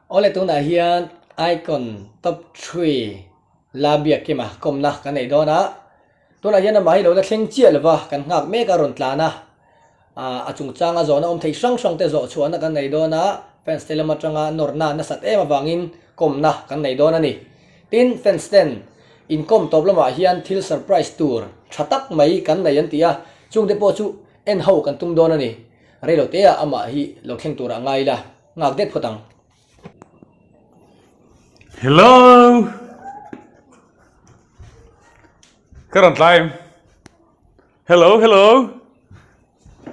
Awle tunah hian Icon Top Three la biakkima kawmna kan nei dawn a, tunah hian amah hi lo la thleng chiah lova kan nghak mek a rawn tlan a, a chungchanga zawhna awm thei hrang hrang te zawh chhuahna kan nei dawn a, fans te lam atanga nawrna nasat em avangin kawmna kan nei dawn a ni. Tin, fans ten inkawm tawp lamah hian thil surprise tur tha tak mai kan nei an ti a, chungte pawh chu en ho kan tum dawn a ni. Reilotea amah hi lo thleng turah ngai ila. Nghak det phawt ang. Hello! Ka rawn tlai em? Hello, hello!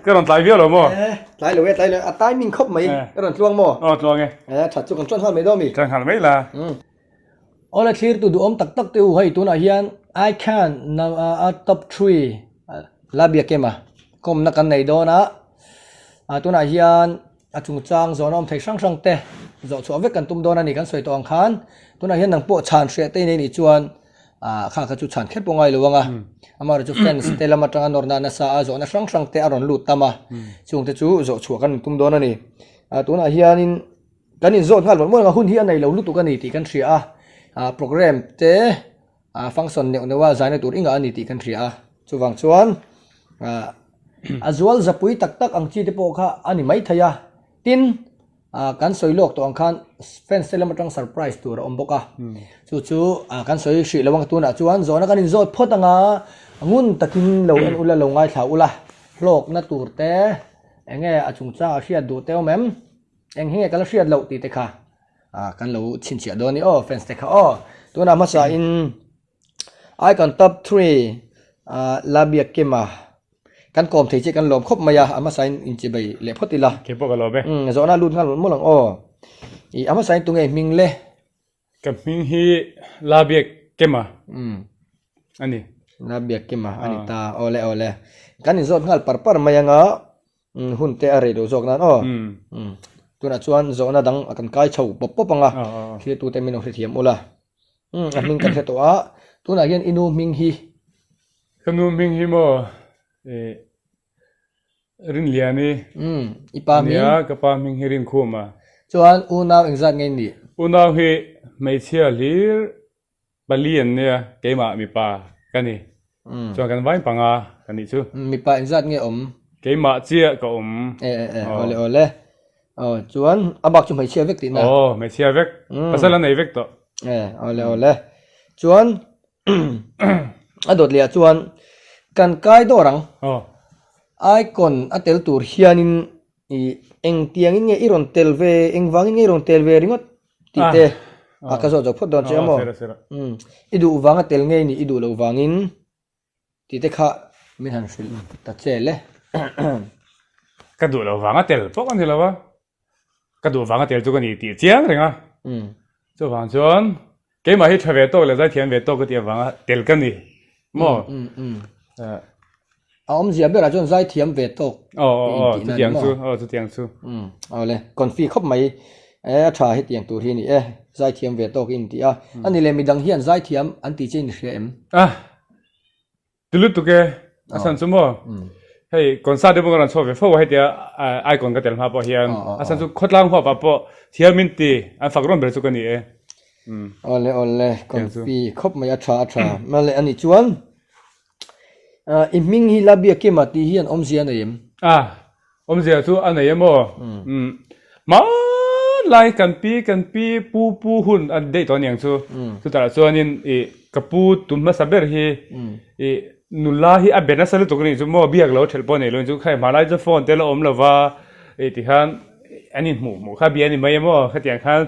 Ka rawn tlai viau lo maw? Eh, tlai lo e, tlai lo e. A timing khawp mai. Eh. Ka rawn tluang maw? Aw, tluang e. Eh, that chu kan ṭan nghal mai dawn mi? Ṭan nghal mai la. Um. Awle thlir tu duhawm tak tak te u hei tunah hian I can na a top three la biak em a kawmna kan nei dawn a ah tunah hian a chungchang zawhna awm thei hrang hrang te zawh chhuah vek kan tum dawn a ni kan sawi tawh ang khan tunah hian nang pawh chhan hriah te i nei nih chuan ah kha kha chu chhan kher pawh ngai lo ang a amaherawhchu fans te lam atanga nawrna nasa a zawhna hrang hrang te a rawn lut tam a chung te chu zawh chhuah kan tum dawn a ni ah tunah hianin. Kan inzawt nghal mawlh mawlh ang a, hun hi a nei lo lutuk a ni tih kan hria a, ah programme te ah function neuh neuh a zaina tur ingah a ni tih kan hria a, chuvang chuan ah a zual zapui tak tak ang chi te pawh kha a ni maithei a, tin ah kan sawi lawk tawh ang khan fans te lam atang surprise tur a awm bawk a, chu chu ah kan sawi hrih lo ang tunah chuan zawhna kan inzawt phawt ang a, ngun takin lo en ula lo ngaithla ula hlawkna tur te eng nge a chungchang a hriat duh te awm em? Eng hi nge ka la hriat loh tih te kha ah kan lo chhinchhiah dawn ni aw fans te kha aw. Tunah hmasa in Icon top 3 ah la biak kim a kan kawm thei che kan lawm khawp mai a a hmasa in inchibei leh phawt ila. Kei pawh ka lawm e. Umm zawhna lut nghal mawlh mawlh ang aw. Ih a hmasa in tunge hming le? Ka hming hi La Biak Kema a ni. La Biak Kema a ni ta. Awle awle. Kan inzawt nghal par par mai anga hun te a rei lo zawk nan aw. Tunah chuan zawhna dang a kan kai chho pawp pawp anga thiltute min lo hrethiam ula. A hming kan hre tawh a. Tunah hian i nu hming hi. Ka nu hming hi maw Rinliani. Umm, i pa hming? Nia, ka pa hming hi Rinkhuma. Chuan unau engzat nge nih? Unau hi hmeichhia hlir pali an nia, keimah mipa ka ni. Chuan kan vain panga ka nih chu. Mipa engzat nge awm? Keimah chiah ka awm. E e e, awle awle. Aw, chuan a bak chu hmeichhia vek tihna? Aw, hmeichhia vek. Pasal an nei vek tawh. E, awle awle. Chuan A dawt leh ah chuan kan kai dawr ang. Icon a tel tur hianin ih engtiangin nge i rawn tel ve engvangin nge i rawn tel ve ringawt tih te a ka zawh zawk phawt dawn che a maw. I duh vanga tel ngei ni i duh loh vangin tih te kha min han hrilh ta che le. Ka duh loh vanga tel pawh ka ni lo a. Ka duh vanga tel chu ka ni tih chiang reng a. Chuvang chuan keimah hi tha ve tawk leh zaithiam ve tawk ka tih avanga tel ka ni maw? A awmzia berah chuan zaithiam ve tawk i intihna a ni maw? Aw chutiang chu. Awle confi khawp mai e a tha hetiang tur hi a ni e zaithiam ve tawk i intih a. A ni leh midang hian zaithiam an tih che in hria em? Ti lutuk e, a chhan chu maw? Hei concert te pawh ka rawn chhuak ve fo a hetia icon ka tel hma pawh hian a chhan chu khawtlang huap ah pawh thiam min ti an fak rawn ber chu ka ni e. Awle awle confi khawp mai a tha a tha male a nih chuan i hming hi la biak kim a tih hian awmzia a nei em? A Awmzia chu a nei em aw? Umm. Hmanlai kan pi kan pi pu pu hun a daih tawh aniang chu. Chutah chuanin ih ka pu tum hmasa ber hi ih nula hi a be nasa lutuk anih chu maw biak lo thelh pawh a nei lo chu khai hmanlai chu phone te la awm lova ih tikhan an inhmuh hmuh kha bia a ni mai em aw khatiang khan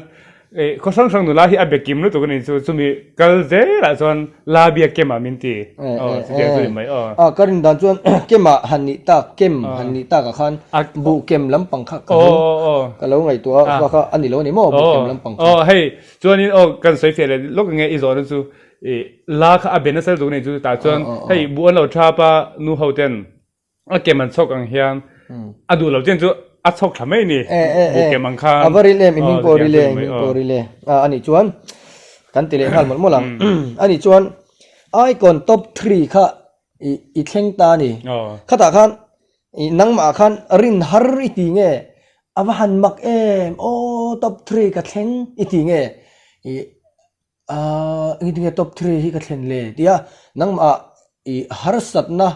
Ih, khaw hrang hrang nula hi a be kim lutuk a ni chu, chumi kal zelah chuan la biak kemah min ti. Aw, chutiang chu ni mai aw. A, ka rin dan chuan kemah han nih tak, kem han nih takah khan buh kem lampang kha ka lo, ka lo ngaihtuah a, kha kha a ni lo a ni maw buh kem lampang kha. Aw, hei, chuanin aw kan sawi fiah leh lawk ang e i zawhna chu, ih, la kha a be nasa lutuk a ni chu, tah chuan hei buh an lo thap a, nu ho ten A kem an chhawk ang hian a duh lo chen chu a chhawk thla mai ni buh kem ang khan. A va ril em i hming pawh ril e i hming pawh ril e a nih chuan kan ti leh nghal mawlh mawlh ang a nih chuan icon top 3 kha i i thleng ta a ni khatah khan i nangmah khan rin har i ti nge a va han mak em aw. Top 3 ka thleng i ti nge i Aaa engtin nge top 3 hi ka thlen le tia nangmah i harsatna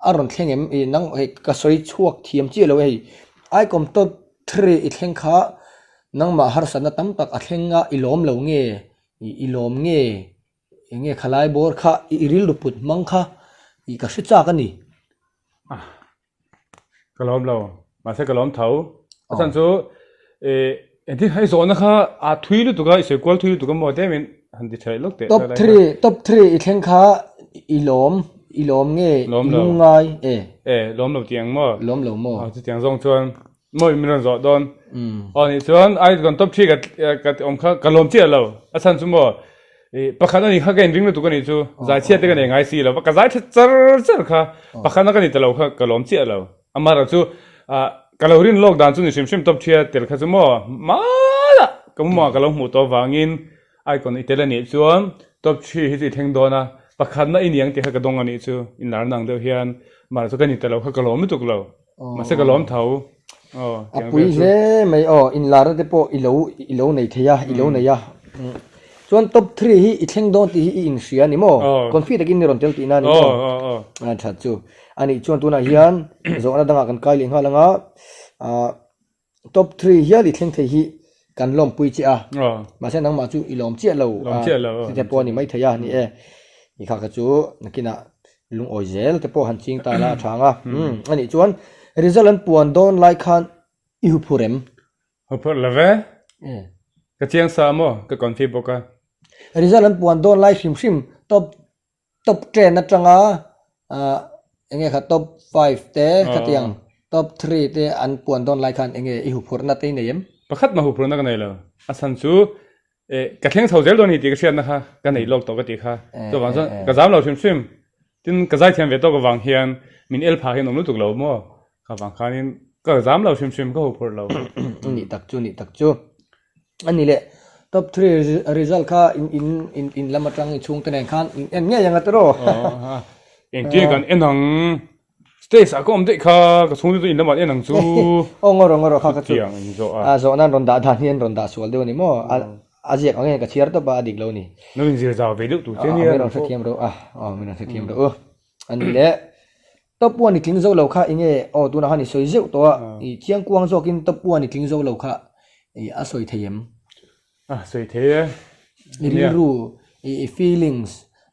a rawn thleng em i nang hei ka sawi chhuak thiam chiah lo hei Icon top 3 i thleng kha nangmah harsatna tam tak a thleng a i lawm lo nge i lawm nge eng nge khalai bawr kha i rilru put hmang kha i ka hre chak a ni. Ka lawm lo. Mahse ka lawm tho. A chhan chu eh engtin hei zawhna kha a thui lutuk a, i sawi kual thui lutuk a maw tlemin han ti tha lawk teh. Top 3 top 3 i thleng kha i lawm i lawm nge i lungngai e. E lawm lo tih ang maw? Lawm lo maw? Aw chutiang zawng chuan maw min rawn zawh dawn. Aw nih chuan ai kan top 3 ka ka ti awm kha ka lawm chiah lo. A chhan chu maw I pakhat ani kha ka inring lutuk ani chu zai chhiat te ka nei ngai si lo va ka zai tha char char kha pakhat na ka ni ta lo kha ka lawm chiah lo amaherawh chu ah ka lo rin lawk dan chu ni hrim hrim tawp thia tel kha chu maw malah ka mumah ka lo hmuh tawh avangin icon i tel anih chuan top thi hi chu i thleng dawn a pakhat na i ni ang tih kha ka dawng anih chu inlar nang deuh hian amaherawh chu ka ni ta lo kha ka lawm lutuk lo. Mahse ka lawm tho. Aw, A pui hle mai aw, inlarna te pawh i lo i lo nei thei a, i lo nei a. Chuan top 3 hi i thleng dawn tih hi i inhria a ni maw? Confi takin i rawn tel tihna a ni maw? A that chu. A nih chuan tunah hian zawhna dangah kan kai leh nghal ang a, top 3 hial i thleng thei hi kan lawmpui che a, mahse nangmah chu i lawm chiah lo a, chute pawh a ni maithei a ni e. I kha kha chu nakinah Lungawi zel te pawh han ching ta la a tha ang a. Umm anih chuan result an puan dawn lai khan i huphur em? Huphur lo ve. Ka chiang sa maw? Ka confi bawk a. Result an puan dawn lai hrim hrim top top ten atanga ah enge kha top five te khatiang top three te an puan dawn lai khan enge i huphurna te i nei em? Pakhat mah huphurna ka nei lo. A chhan chu Eh, ka thleng chho zel dawn ni tih ka hriatna kha ka nei lawk tawh ka tih kha. Chuvang chuan ka zam lo hrim hrim. Tin, ka zaithiam ve tawk avang hian min el phah hian awm lutuk lo maw? Kha vang khanin ka zam lo hrim hrim, ka huphurh lo. Nih tak chu, nih tak chu. A ni leh, top 3 result kha in in in in lam atang i chhungte nen khan in en ngei ang a tiraw? Engtin kan en ang? Stage ah ka awm daih kha, ka chhungte chu in lamah an en ang chu. Aw ngaw rawh ngaw rawh kha ka chu. Chutiang in zawh a. A zawh nan rawn dah dan hi an rawn dah sual deuh a ni maw? A ziak ang hian ka chhiar tawp a, a dik lo a ni. Lo inzir zau ve deuh tur che nia. Min rawn hrethiam rawh a, aw min rawn hrethiam rawh u. A ni le, top one i tling zo lo kha enge aw tunah khan i sawi zeuh tawh a, i chiangkuang zawkin top one i tling zo lo kha i a sawi thei em? A sawi thei e. I rilru, i feelings,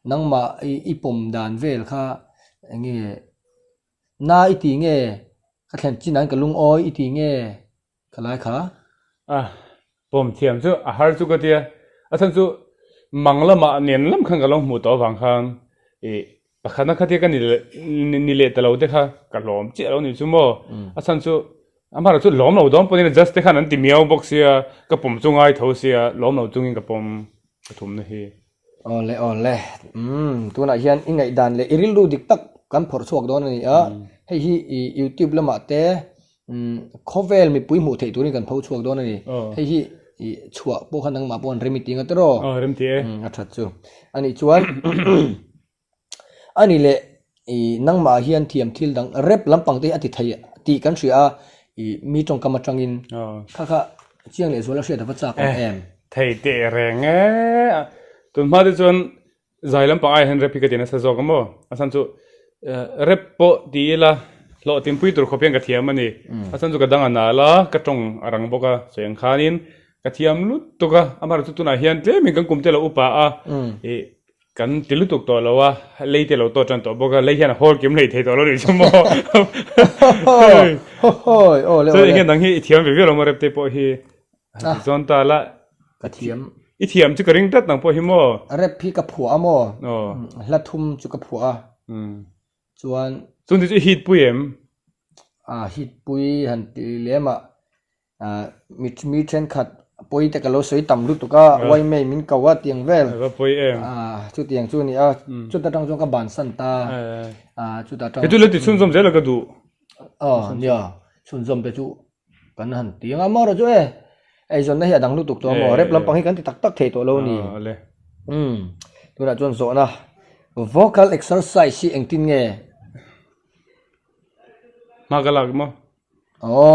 nangmah i pawm dan vel kha enge na i ti nge ka thlen chin ah hian ka lungawi i ti nge ka lai kha? A pawm thiam chu a har chu ka tia, a chhan chu mang lamah nen lam khan ka lo hmuh tawh avang khan i Pakhatna kha tia ka ni ni leh ta lo te kha ka lawm chiah lo ni chu maw? A chhan chu amah chu lawm lo dawn pawhin judge te khan an ti miau bawk sia, ka pawm chu ngai tho sia, lawm lo chungin ka pawm ka thumna hi. Awle awle, umm tunah hian i ngaihdan leh i rilru dik tak kan phawrh chhuak dawn a ni a, hei hi i youtube lamah te umm khawvel mipui hmuh theih turin kan pho chhuak dawn a ni, hei hi i chhuah pawh kha nangmah pawh an rem i ti nga tiraw? Aw rem ti e. A that chu. Anih chuan A ni leh i nangmah hian thiam thil dang rep lampang te hi a ti thei tih kan hria a, i mi tawngkam atangin kha kha chiang leh zual a hriat a va chak awm em? Thei teh reng e. Tun hma te chuan zai lampang ai hian rep hi ka ti nasa zawk a maw? A chhan chu rep pawh ti ila hlawhtinpui tur khawp hian ka thiam a ni. A chhan chu ka dang a nal a, ka tawng a rang bawk a, sawi ang khanin ka thiam lutuk a, amaherawhchu tunah hian tlemin kan kum te lo upa a, i Kan ti lutuk tawh lo a, lei te lo tawh tan tawh bawk a, lei hian a hawl kim hlei thei tawh lo nih chu maw. Chuan enge nang hi i thiam ve viau lo maw rep te pawh hi han ti zawn ta la. Ka thiam. I thiam chu ka ring tlat nang pawh hi maw. Rep hi ka phuah a maw. Hla thum chu ka phuah a. Chuan. Chuan ti chu i hit pui em? A hit pui han ti lem ah. Mi mi thenkhat pawi te ka lo sawi tam lutuk a, uai mai min ko a tiang vel. A va pawi em. Chutiang chu a ni a, chuta tang chuan ka bansan ta. Chuta tang. Kei chu lo ti chhunzawm zel a ka duh. Aw nia, chhunzawm te chu kan han ti ang a, amaherawh chu e, eizawnna hi a dang lutuk tawh a maw, rep lampang hi kan ti tak tak thei tawh lo a ni. Umm, tunah chuan zawhna, vocal exercise hi engtin nge? Hma ka lak maw?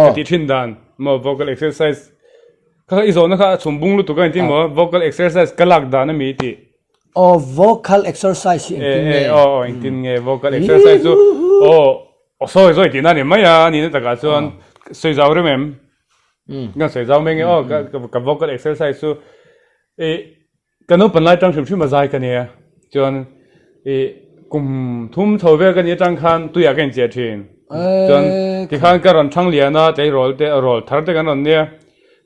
Ka tih thin dan maw vocal exercise. Kha i zawhna kha a chhum bung lutuk a engtin maw vocal exercise ka lak dan ami tih. Aw vocal exercise hi engtin nge? Aw aw engtin nge vocal exercise chu aw aw sawi zawi tihna a ni mai a nihna takah chuan sawi zau rem em? Kan sawi zau mai nge aw ka vocal exercise chu ih Ka naupan lai tang hrim hrim a zai ka nia. Chuan i kum thum chho vel ka nih atang khan tuiah ka inchiah thin. Chuan tikhan ka rawn thang lian a, tleirawl te rawl thar te kan rawn nia.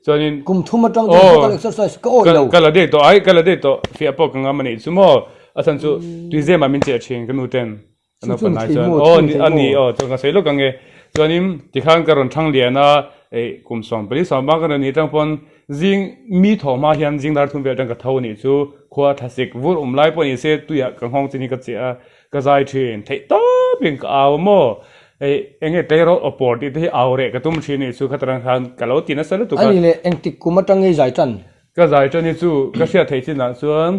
Chuanin Kum thum atang chuan vocal exercise ka awih lo. Ka la dei tawh ai, ka la dei tawh fiah pawh ka ngam a nih chu maw. A chhan chu tuizemah min chiah thin ka nu ten. Chu chu ni thei maw, chu ni thei maw? A ni aw, chuan ka sawi lawk ang e. Chuanin tikhan ka rawn thang lian a, ei kum 14 sawmba ka rawn nih atang pawn zing mi thaw hma hian zing dar thum vel atang ka tho a nih chu khua thlasik vur awm lai pawh ni se tuiah ka nghawng chin hi ka chiah a, ka zai thin. Theih tawpin ka au a maw? Ei eng nge tleirawl aw pawr tih te hi au reh ka tum thin a nih chu khatarang khan ka lo ti nasa lutuk a. A ni leh engtik kum atang nge i zai tan? Ka zai tan hi chu ka hriat theih chinah chuan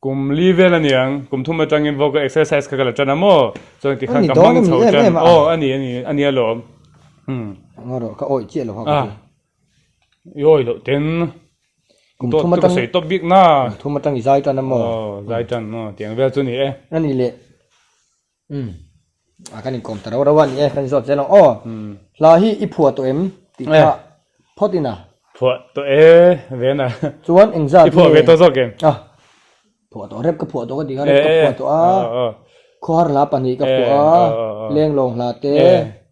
Kum li vel a niang, kum thum atangin vocal exercise kha ka la tan a maw? Chuan tikhan ka hmang chho tan. Aw a ni a ni a ni alawm. Ngaw rawh ka awih chiah lo ha ka ti. I awih loh ten. Kum thum atang ka sawi tawp bik na. Kum thum atang i zai tan a maw? Aw zai tan maw tiang vel chu ni e. A ni leh. Umm a kan inkawm ta rau rau a ni e, kan inzawt zel ang aw. Hla hi i phuah tawh em tih kha phawt in a. Phuah tawh e ven a. Chuan engzat nge? I phuah ve tawh zawk em? A phuah tawh rep ka phuah tawh ka ti kha rep ka phuah tawh a. Khawhar hla pahnih ka phuah a, Lenglawng hla te,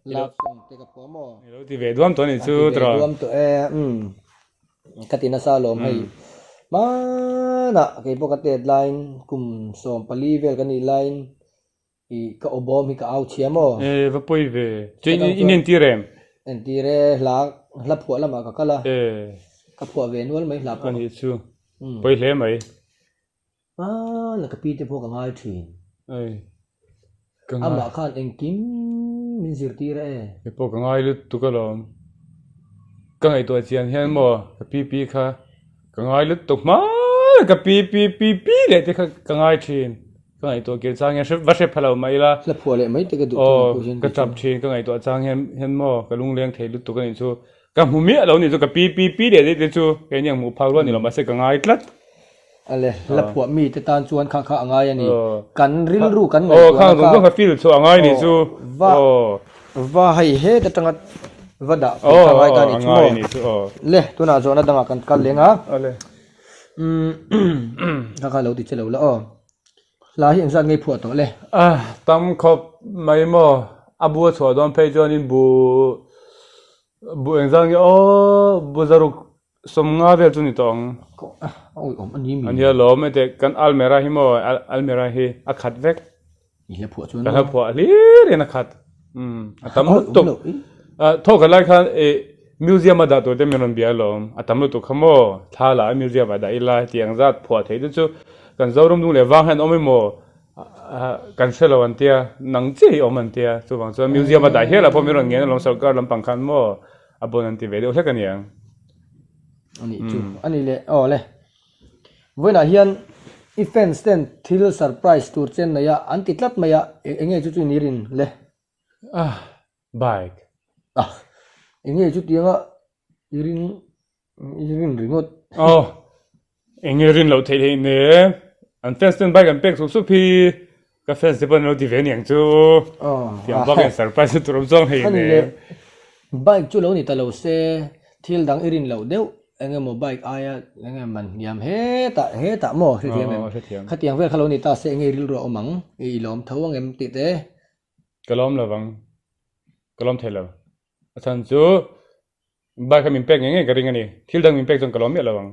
Love song te ka phuah maw? I lo ti ve duam tawh a nih chu tiraw? Ti ve duam tawh e umm. Ka ti nasa alawm hei. Hmanah kei pawh ka tet laiin kum 14 vel ka nih laiin ih ka aw bawm hi ka au chhia maw? E va pawi ve. Chu in entir em? Entir e, hla hla phuah lamah ka kal a. E. Ka phuah ve nual mai hla pawh. A nih chu. Pawi hle mai. Hmanah ka pi te pawh ka ngai thin. Ei. Ka ngai. Amah khan engkim min zirtir a e. Kei pawh ka ngai lutuk alawm. Ka ngaihtuah chian hian maw ka pi pi kha ka ngai lutuk hmanah ka pi pi pi pi leh te kha ka ngai thin. Ka ngaihtuah kir chang hian va hre pha lo mah ila. Hla phuah leh mai te ka duh thin ang pawh hian. Ka tap thin ka ngaihtuah chang hian hian maw ka lungleng thei lutuk a nih chu. Ka hmu miah lo nih chu ka pi pi pi leh daih te chu kei nia hmuh phak rual ni lo mahse ka ngai tlat. Ale hla phuah mi te tan chuan kha kha a ngai a ni. Kan rilru kan ngaihtuahna kha. Aw khang zawng zawng kha feel chu a ngai nih chu. Va va hei het atanga va dah fel kha a ngai ta nih chu maw. Le tunah zawhna dangah kan kal leng a. Ale. Kha kha lo ti che lo la aw. Hla hi engzat ngei phuah tawh le? A tam khawp mai maw? A bu a chhuah dawn phei chuanin bu bu engzat nge aw bu zaruk 50 vel chu ni tawh ang. A awih awm a ni mi? A nia lawm heti kan almera hi maw almera hi a khat vek. I hla phuah chuan maw? Ka hla phuah hlir in a khat. Umm a tam lutuk. Thaw khat lai khan i museum a dah tur te min rawn bia alawm. A tam lutuk kha maw? Thla la a museum ah dah ila hetiang zat phuah theih te chu kan Zoram dung leh vang hian awm emaw kan hre lo an tia, nang chiah hi awm an tia. Chuvang chuan museum a dah hial ah pawh min rawn ngen alawm sarkar lampang khan maw a bawn an ti ve deuh hlek a niang. A nih chu a nih leh aw le. Vawiinah hian i fans ten thil surprise tur che an nei a, an ti tlat mai a, eng nge chu chu i rin le? Ah, bike. Ah, eng nge chutianga i rin i rin ringawt? Aw, eng nge rin loh theih theih nen, an fans ten bike an pek sup sup hi ka fans te pawh an lo ti ve aniang chu. Tiang bak in surprise tur awm chuang hei nen. Bike chu lo ni ta lo se, thil dang i rin loh deuh eng emaw bike aia eng emaw man hniam hetah hetah maw hrethiam em? Khatiang vel kha lo ni ta se eng nge rilru a awm ang? I lawm tho ang em tih te? Ka lawm lo vang, ka lawm thei lo. A chhan chu bike kha min pek ngei ngei ka ring a ni. Thil dang min pek chuan ka lawm miah lo ang.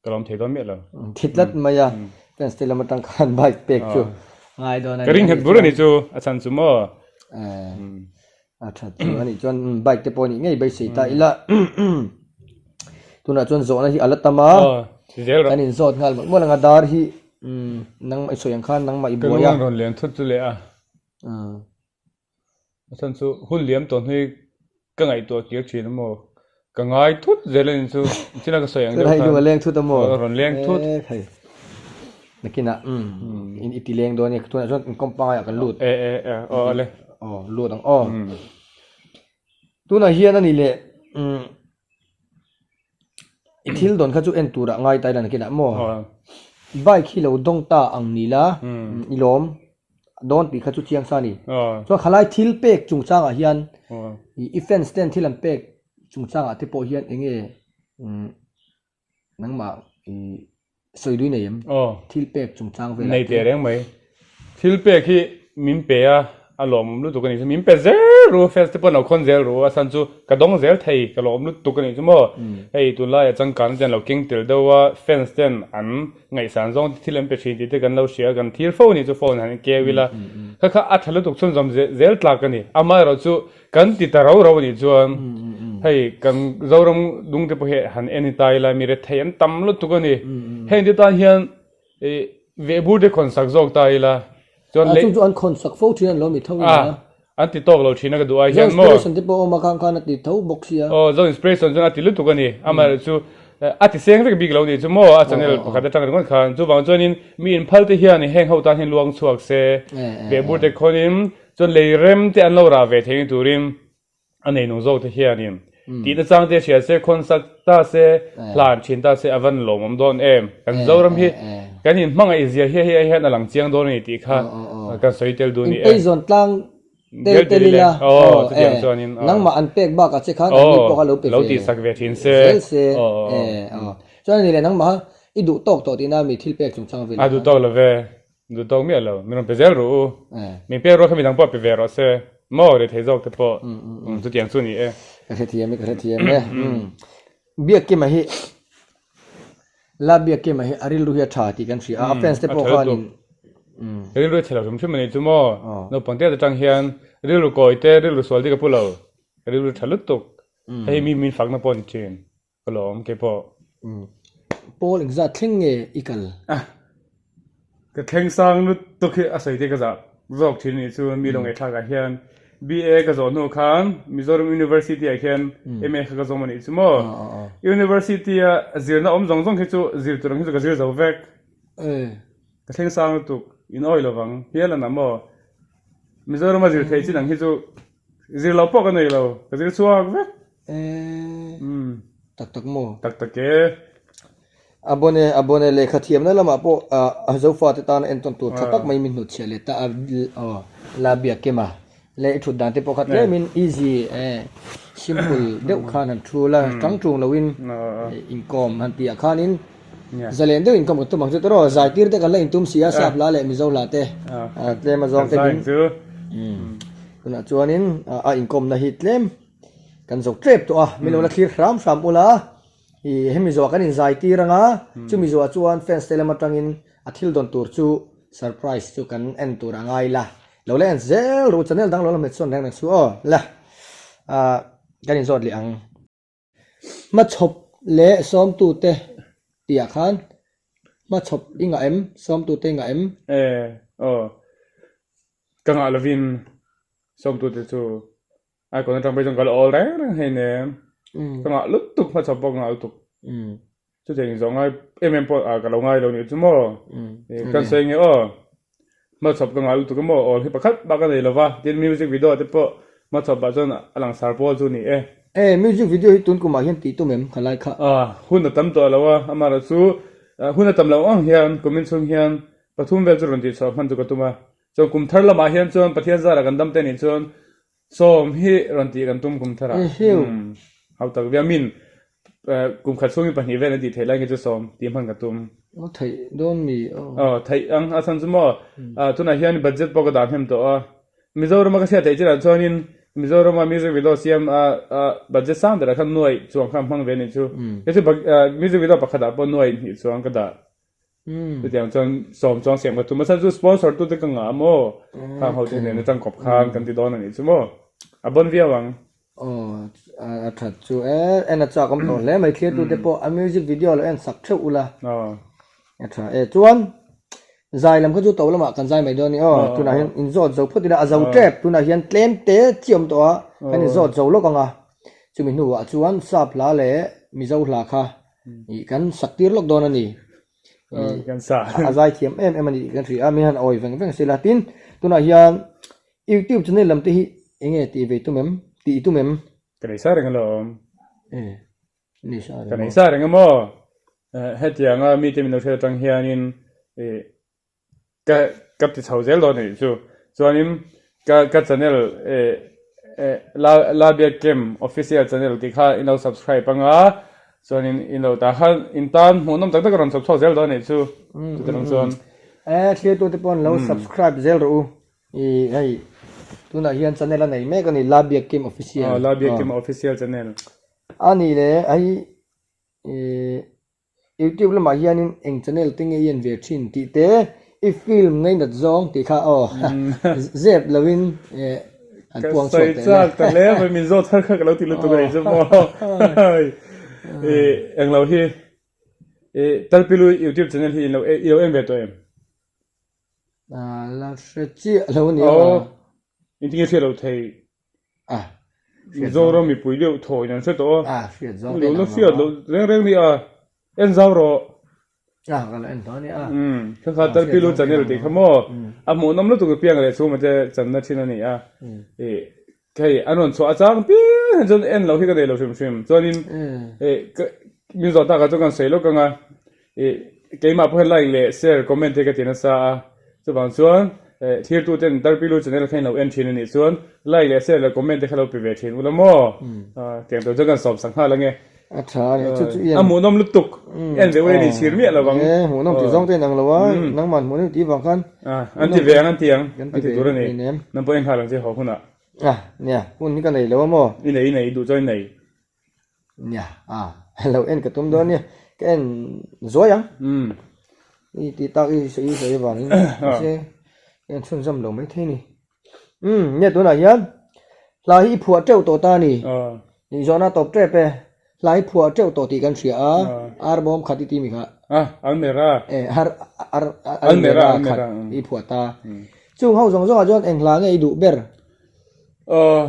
Ka lawm thei dawn miah lo. Thi tlat mai a, fans te lam atang khan bike pek chu ngai dawn a ni. Ka ring nghet bur a ni chu, a chhan chu maw. A tha chu a nih chuan bike te pawh nih ngei beisei ta ila. Tunah chuan zawhna hi a la tam a, kan inzawt nghal mawlh mawlh ang a, dar hi nangmah i sawi ang khan nangmah i buai a. Ka lung rawn lian thut chu leh a. A chhan chu hun liam tawh hnu hi ka ngaihtuah kir thin a maw? Ka ngai thut zel a ni chu. China ka sawi ang deuh khan. A leng thut a maw? A rawn leng thut. Hei nakinah in i ti leng dawn e. Tunah chuan in compound ah kan lut. E e e aw ale. Aw lut ang aw. Tunah hian a ni leh. I thil dawn kha chu en turah ngai ta ila nakinah maw? Bike hi lo dawng ta ang ni la, i lawm dawn tih kha chu chiang sa a ni. Chuan khalai thil pek chungchangah hian i fans ten thil an pek chungchangah te pawh hian eng nge Nangmah i sawi dui nei em? Aw. Thil pek chungchang velah Nei teh reng mai. Thil pek hi min pe a, a lawmawm lutuk a nih chu. Min pe zel ru, fans te pawh an lo khawn zel ru, a chhan chu ka dawng zel thei, ka lawm lutuk a nih chu maw. Hei tunlaiah changkang te an lo keng tel deuh a, fans ten an ngaihsan zawng te thil an pe thin tih te kan lo hria, kan thlir fo a nih chu phone han keu ila. Kha kha a tha lutuk chhunzawm zel tlak a ni. Amaherawhchu Kan ti ta rau rau a nih chuan hei kan Zoram dung te pawh hi han en ta ila mi rethei an tam lutuk a ni. Heng te tan hian ih vehbur te khawn sak zawk ta ila chuan lei Chung chu an khawn sak fo thin an lo mi tho ina. A an ti tawk lo thin a ka duh ai hian maw. Zo inspiration te pawh a awm a khang khan a ti tho bawk sia. Aw Zo inspiration chuan a ti lutuk a ni. Amaherawhchu chu a ti seng vek bik lo nih chu maw a channel pakhat atang ringawt khan. Chuvang chuanin mi inphal te hian heng ho tan hian luang chhuak se vehbur te khawnin Chuan lei rem te an lo rah ve thei ni turin a neinung zawk te hianin tihna chang te hria se, khawn sak ta se, hlan thin ta se a van lawmawm dawn em? Kan Zoram hi kan inhmangaih zia hi hei hian a lang chiang dawn a ni tih kha kan sawi tel duh a ni e. Inpeizawn tlang tel tel ila aw e nangmah an pek bakah che khan an ni pawh kha lo pe ve zel se e aw chuan a ni leh nangmah i duh tawk tawh tihna mi thil pek chungchang vel a duh tawk lo ve. Duh tawk miah lo, min rawn pe zel rawh u. Min pek rual kha midang pawh pe ve rawh se. Maw rethei zawk te pawh chutiang chu ni e. Ka hrethiam e, ka hrethiam e. Biakkima hi, La Biakkima hi a rilru hi a tha tih kan hria a, a fans te pawh khanin. Rilru a chhe lo hrim hrim a ni chu maw. Naupang te atang hian rilru kawi te, rilru sual te ka pu lo. Ka rilru tha lutuk. Hei mi min fakna pawh a ni thin. Ka lawm kei pawh. Pawl engzat thleng nge i kal? Ka thleng sang lutuk hi a sawi te ka zah zawk thin anih chu mi lo ngaihthlak ah hian BA ka zawh hnu khan Mizoram University ah khian MA kha ka zawm anih chu maw. University a zirna awm zawng zawng khi chu zir tur ang hi chu ka zir zo vek. Ka thleng sang lutuk in awi lovang hial a na maw. Mizoram a zir theih chin ang hi chu zir lo pawh ka nei lo ka zir chhuak vek. Eee tak tak maw? Tak tak e. A bon e, a bon e, lehkha thiamna lamah pawh a Zofa te tana entawn tur tha tak mai min hnutchhiah leh ta a, aw la biak kem a, leh i thut dan te pawh kha tlemin easy e, simple deuh khan han thu la, tang tung loin inkawm han tih ah khanin zalen deuh inkawm kan tum ang chu tawh, zai tir te kan la intum si a, sap hla leh Mizo hla te tlem a zawng te min tunah chuanin a inkawmna hi tlem. Kan zo tep tawh a, min lo la thlir hram hram ula, ih hemi zawh kan inzai tir ang a, chumi zawhah chuan fans te lam atangin a thil dawn tur chu surprise chu kan en tur a ngai la, lo la en zel ru channel dang lo la hmet sawn reng reng suh aw, la ah kan inzawt leh ang. Hmachhawp leh sawmtute tihah khan hmachhawp i ngah em? Sawmtute i ngah em? E aw, ka ngah lovin sawmtute chu Icon atang phei chuan ka la awl reng reng hei nen ka ngah lutuk hmachhawp pawh ka ngah lutuk chutiang in zawh ngai em em pawh ka lo ngai lo nih chu maw kan sawi nge aw hmachhawp ka ngah lutuk emaw awl hi pakhat bak a nei lova tin music video te pawh hmachhawp ah chuan a langsar pawl chu ni e. E music video hi tun kumah hian tih tum em ka lai kha. Hun a tam tawh lo a amaherawh chu hun a tam loh ang hian kumin chhung hian pathum vel chu rawn tih chhuah hman chu ka tum a chuan kum thar lamah hian chuan Pathian zarah kan dam te nih chuan Sawm hi rawn tih kan tum kum tharah. Hau tak viau min kum khat chhungin pahnih vel an tih theih lai nge chu sawm tih hman ka tum. Aw theih dawn mi aw. Aw theih ang a chhan chu maw tunah hian budget pawh ka dah hnem tawh a. Mizorama ka hriat theih chinah chuanin Mizorama music video siam a budget sang berah khan nuaih chuang kha hmang ve a nih chu. Kei chu music video pakhatah pawh nuaih hnih chuang ka dah. Chutiang chuan sawm chuang siam ka tum a chhan chu sponsor tute ka ngah maw khang ho te nen atang kawp khan kan ti dawn a nih chu maw a bon viau ang. Aw a that chu e en a chak awm tawh hle mai thlir tute pawh a music video lo en sak theuh ula a tha e chuan zai lam kha chu to lamah kan zai mai dawn a ni aw tunah hian inzawt zo phawt ila a zo tep tunah hian tlem te chi awm tawh a kan inzawt zo lawk ang a chumi hnuah chuan sap hla leh mizo hla kha Ih kan sak tir lawk dawn a ni. Kan sa. A zai thiam em em a ni tih kan hria a, min han awi veng veng sela. Tin, tunah hian YouTube channel lam te hi eng nge tih ve tum em? Tih i tum em? Ka nei sa reng alawm. E. Ka nei sa reng a maw? Hetianga mite min lo hriat atang hianin ih ka ka ti chho zel dawn a nih chu. Chuanin ka ka channel ih ih la la biak kem official channel tih kha in lo subscribe anga chuanin in lo tah khan in tan hmuhnawm tak tak a rawn chhawp chhuak zel dawn a nih chu. Chutiang chuan. E thirtute pawh an lo subscribe zel rawh u. I hei tunah hian channel a nei mek a ni La Biak Kim Official. Aw La Biak Kim Official channel. A ni le hei i YouTube lamah hianin eng channel te nge i en ve thin tih te i film ngainat zawng tih kha aw zep loin an puang chhuak teh le. Ka sawi chak ta hle mai min zawt thar kha ka lo ti lutuk a nih chu maw. I englo hi i Talpilu YouTube channel hi i lo en ve tawh em? La hre chiah lo a ni a. Aw, engtin nge hriat lo thei? Mizoram mipui deuh thaw in an hre tawh a. Hriat zawng te an lo hriat loh reng reng ni a, en zau rawh. A, ka lo en tawh a ni a. Kha kha Talpilu channel tih kha maw? A hmuhnawm lutuk apiang leh chhungte te channa thin a ni a. Hei an rawn chhuah a chang piang hian chuan en loh hi ka nei lo hrim hrim. Chuanin eh ka min zawh takah chuan kan sawi lawk ang a, ih keimah pawh hian like leh share comment hi ka ti nasa a, chuvang chuan eh thirtuten Tarpilu channel kha in lo en thin a nih chuan like leh share leh comment te kha lo pe ve thin ula maw? Tiang tur chuan kan sawm sak nghal ang e. A tha a ni, chu chu i en. A hmuhnawm lutuk, en ve ula i chhir miah lo ang. E, hmuhnawm tih zawng te in ang lo a, nangmah hmuhnawm tih vang khan. An ti ve ang, an ti ang, an ti tur a ni. Nang pawh en nghal ang che haw hunah. A, nia, hun hi ka nei lo a maw? I nei, i nei, i duh chuan i nei. Nia, a, lo en ka tum dawn nia, ka en zuai ang. I tih tak i sawi sawi avangin, mahse ka en chhunzawm lo maithei a ni. Umm nia tunah hian hla hi i phuah teuh tawh ta a ni. Nih zawhna tawp tep e. Hla hi phuah teuh tawh tih kan hria a, ar bawm khat i ti mi kha. A, almera. E, har, ar, almera khat i phuah ta. Chung ho zawng zawngah chuan eng hla nge i duh ber? Aw,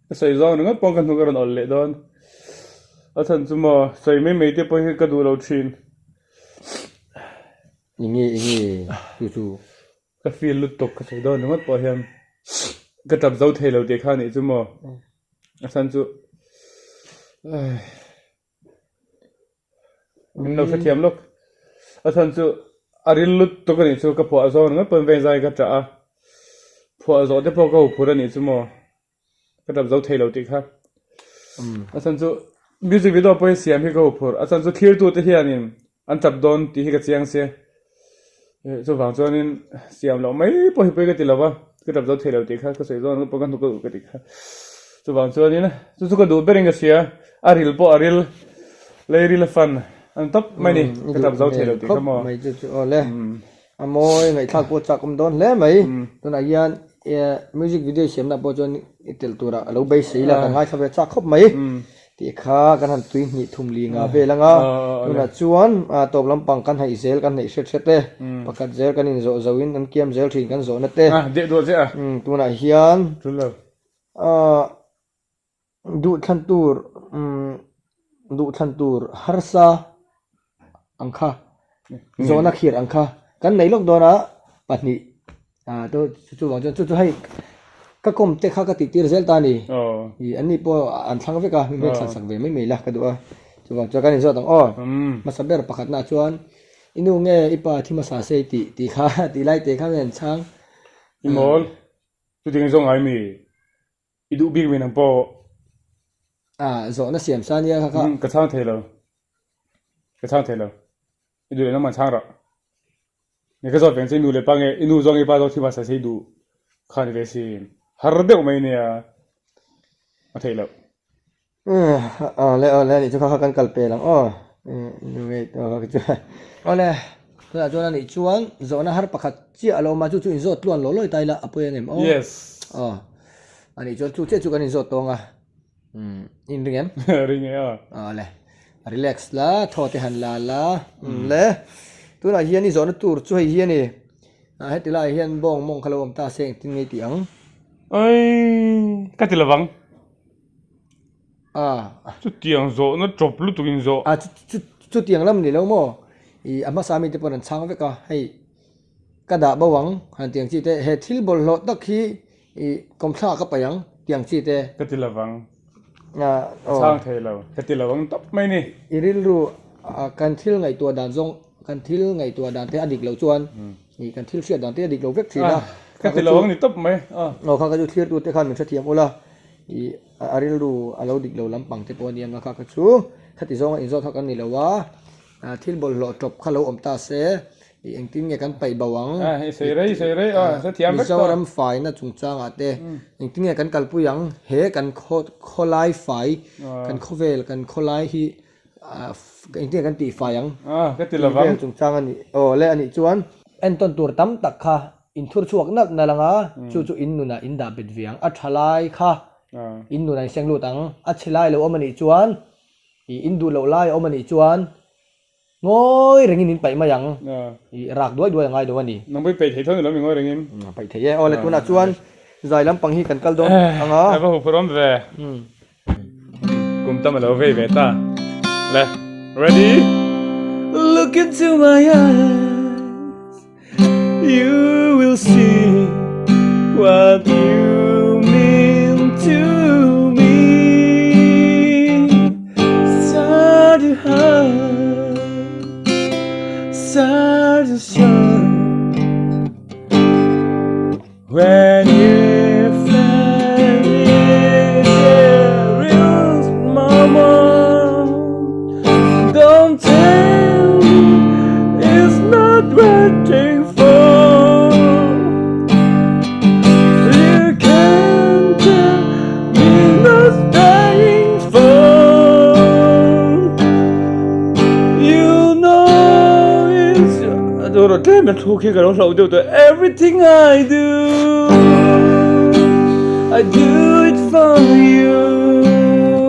ka sawi zawng ringawt pawh ka hnuk a rawn awlh leh dawn. A chhan chu maw, sawi mai mai te pawh hi ka duh lo thin. Enge, enge, chu chu. Ka feel lutuk ka sawi dawn ringawt pawh hian ka tap zo thei lo tih kha anih chu maw a chhan chu min lo hrethiam lawk a chhan chu a ril lutuk anih chu ka phuah zawng ringawt pawn veng zai ka tah a phuah zawh te pawh ka huphurh anih chu maw. Ka tap zo thei lo tih kha. A chhan chu music video pawh hi siam hi ka huphurh. A chhan chu thirtute hianin an tap dawn tih hi ka chiang sia. Chuvang chuanin siam loh mai pawh hi pawi ka ti lo va, ka tap zo thei lo tih kha ka sawi zawn pawh ka hnuk a uh ka ti kha. Chuvang chuanin chu chu ka duh berin ka hria, a ril pawh a ril, lei ril a fan an tawp mai ni, ka tap zo thei lo tih kha maw. Mai chu chu aw le. A mawi ngaihthlak pawh chak awm dawn hle mai. Tunah hian music video siamna pawh chuan i telh turah a lo beisei la, kan ngaithla ve chak khawp mai. Tih kha kan han tui hnih thum li nga vel anga tunah chuan tawp lampang kan haih zel kan hneih hret hret e. Pakhat zel kan inzawh zohin an kiam zel thin kan zawhna te. Tunah hian Duhthlan tur umm duhthlan tur harsa ang kha zawhna khir ang kha kan nei lawk dawn a pahnih ah chu chuvang chuan chu chu hei ka kawm te kha ka tih tir zel ta a ni ih an ni pawh an thlang vek a mi hmel thlan sak ve mai mai la ka duh a chuvang chuan kan inzawt ang aw hmasa ber pakhatna ah chuan i nu nge i pa thi hmasa se tih tih kha tih lai te kha nge an chhang I mawl chutiang zawng ngai mi. I duh bik min ang pawh. Ah, zawhna siam sa nia kha kha. Ka chhang thei lo. Ka chhang thei lo. I duh leh nangmah chhang rawh. Nge ka zawt veng che i nu leh pa nge i nu zawng i pa zawng thi hmasa se i duh kha ni ve sin. Har deuh mai nia. A theih loh. Awle awle anih chu kha kha kan kal pel ang aw. Awle tunah chuan anih chuan zawhna har pakhat chiah a lo awm a chu chu inzawt tluan law lawi ta ila a pawi ang em aw. Yes. Aw anih chuan chu chiah chu kan inzawt tawng a umm in ring em? Ring e aw. Awle relax la thaw te han la la umm le tunah hian i zawhna tur chu hei hi a ni heti laiah hian bawng mawng kha lo awm ta se engtin nge i tih ang? Oi ka ti lovang. A. Chutiang zawhna tawp lutuk in zawh. A chu chutiang lam ni lo maw? I a hmasa mite pawn an chhang vek a, hei ka dah bo ang han tiang chi te, he thil bawlhhlawh tak hi i kawmthla ka paih ang tiang chi te. Ka ti lovang. Ka chhang thei lo. Ka ti lo ang tawp mai ni. I rilru kan thil ngaihtuah dan zawng kan thil ngaihtuah dan te a dik loh chuan ih kan thil hriat dan te a dik lo vek thin a. Ka ti lo ang ni tawp mai. Aw kha ka chu thlir tute khan min hrethiam ula ih a rilru a lo dik lo lampang te pawh a ni ang a kha ka chu khati zawnga inzawt kha kan ni lo a. Thil bawlhhlawh tawp kha lo awm ta se, ih engtin nge kan paih bo ang? Mizoram faina chungchangah te engtin nge kan kalpui ang? He kan khawlai fai, kan khawvel, kan khawlai hi engtin nge kan tih fai ang? Tih vel chungchang a nih. Aw le a nih chuan. Entawn tur tam tak kha in thur chhuak nalh nalh ang a, chu chu in nunah in dah bet ve ang. A tha lai kha in nunah in seng lut ang. A chhe lai lo awm a nih chuan I in duh loh lai a awm a nih chuan ngawi rengin in paih mai ang. I rak duai duai a ngai lo a ni. Nang pawh i paih thei tho ni lo mi ngawi rengin. A paih thei e. Aw le tunah chuan zai lampang hi kan kal dawn ang a. A va huphurh awm ve. Kum tam a lo vei ve ta. Le ready? Look into my eyes You will see what you mean to me Start to hide Start to shine When you find it there is mama Don't tell me it's not waiting for You can tell me not dying for You know it's Tlem a thu khi ka lo hlauh deuh tawh Everything I do I do it for you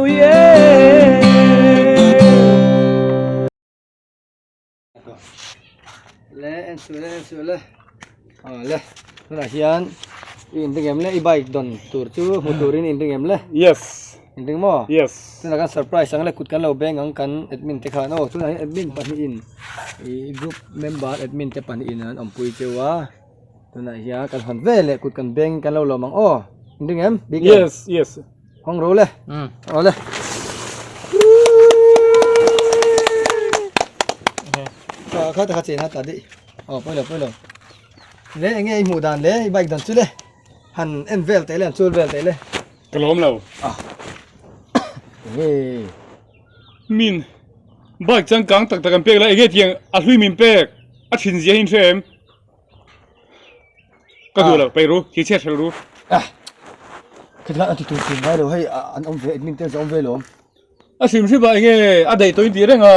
yeah Le en suh le en suh le ah le tunah hian i inring em le i bike dawn tur chu hmu turin i inring em le yes inring maw yes tunah kan surprise ang le kut kan lo beng ang kan admin te khan aw tunah hian admin pahnihin ih group member admin te pahnihin an awmpui cheu a tunah hian kan hawn ve leh kut kan beng kan lo lawm ang aw inring em bik em yes yes hawng ro le aw le kha ta kha chen ha ta dih aw pawi lo pawi lo le enge i hmuh dan le i bike dan chu le han en vel teh le han chul vel teh le ka lawm lo ah enge Min bike changkang tak tak an pek lai enge tiang a hlui min pek a thin zia hi in hre em ka duh lo peih ru thi chhiat hrel ru ah khitla an ti tur thin ngai lo hei an awm ve admin te zawm ve lawm a hrim hrim ah enge a daih tawh in tih reng a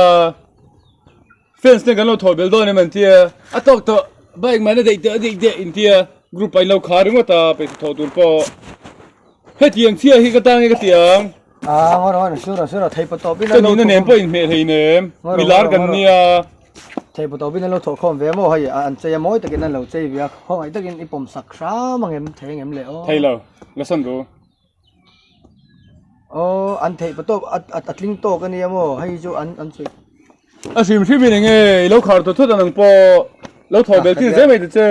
Fans te kan lo thawh belh dawn em an tia, a tawk tawh bike man a daih teh a daih teh in tia group ah in lo khar ringawt a pei thawh tur pawh hetiang chhia hi ka tang e ka ti ang. Ah ngaw rawh sura sura thei pawh tawp in an lo thawh. Ka nihna nen pawh inhmeh hlei nem mi lar kan nia. Thei pawh tawp in an lo thawh khawm ve maw hei an chei a mawi takin an lo chei ve a khawngaih takin i pawm sak hram ang em thei ang em le aw. Thei lo la sawn ru. Aw an theih pa tawp a tling tawk a nia maw hei chu an an sawi. A hrim hrim in enge i lo khar tawh thawt ang pawh lo thaw bel tir zel mai ta che.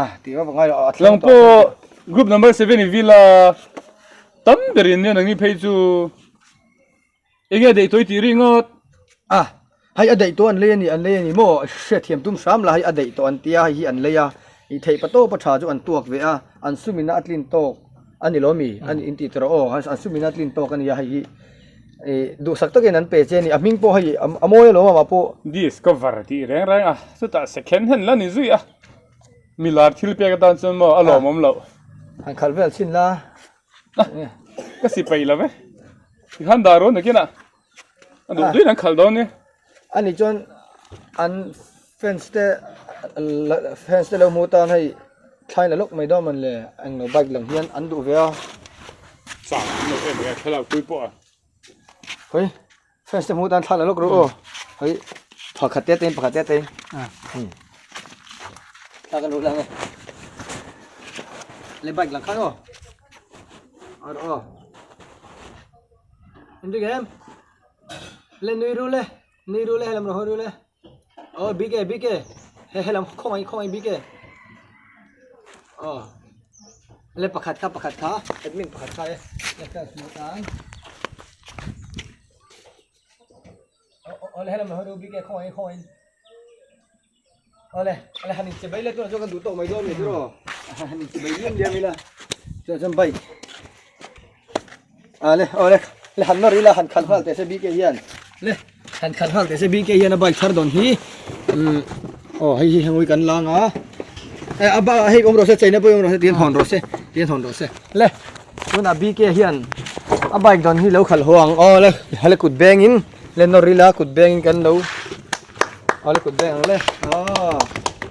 Ah tih vak ngai lo a tling tawh. Lang pawh group number 7 i villa tam ber in nia nangni phei chu. Enge daih tawh i tih ringawt? A, hei a daih tawh an lei a ni, an lei a ni maw? Hriatthiam tum hram la, hei a daih tawh an tia, hei hi an lei a, i theih pa tawp a tha chu an tuak ve a, an sumina a tlin tawk a ni lo mi? An in tih tawh aw, an sumina a tlin tawk a nia hei hi, ih duhsak takin an pe che a ni, a hming pawh hei a mawi alawm amah pawh. Discover tih reng reng a, chutah second hand la ni zui a, milar thil pek atan chuan maw a lawmawm loh. Han khalh vel chhin la. Ka si peih lo ve. Tikhan dah rawn nakin ah a duh duin an khalh dawn nia. Ani chuan an fans te fans te lo hmu tan hei thlai la lawk mai dawn man le englo bike lang hian an duh ve a. Chang an lo em mai a thlalak pui pawh a. Hoi fans te hmu tan thla la lawk ru aw. Hoi pakhat te te pakhat te te. Thla kan ru lang e. Le bike lang khan aw. Ar aw. Inri em? Le nui ru le. Nui ru le helam ro ru le. Aw bike bike. He helam khawngai khawngai bike. Aw. Le pakhat kha pakhat kha admin pakhat kha e. Le fans mu tan. Awle helam lo hawi bik e khawngaih khawngaih. Awle awle han inche bai la tunah chuan kan duh tawk mai dawn a ni tiraw. Han inche bai liam liam ila tunah chuan bike awle awle le han nawr ila han khalh nghal teh se bik e hian le han khalh nghal teh se bik e hian a bike thar dawn hi umm aw hei hi hengui kan lang a eh a bak ah hei awm rawh se cheina pawh hi awm rawh se tihian hawn rawh se tihian hawn rawh se le tunah bik e hian a bike dawn hi lo khalh haw ang aw le hale kut bengin le nawr ila kut bengin kan lo. Awle kut beng ang le. Aw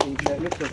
inhmeh lutuk.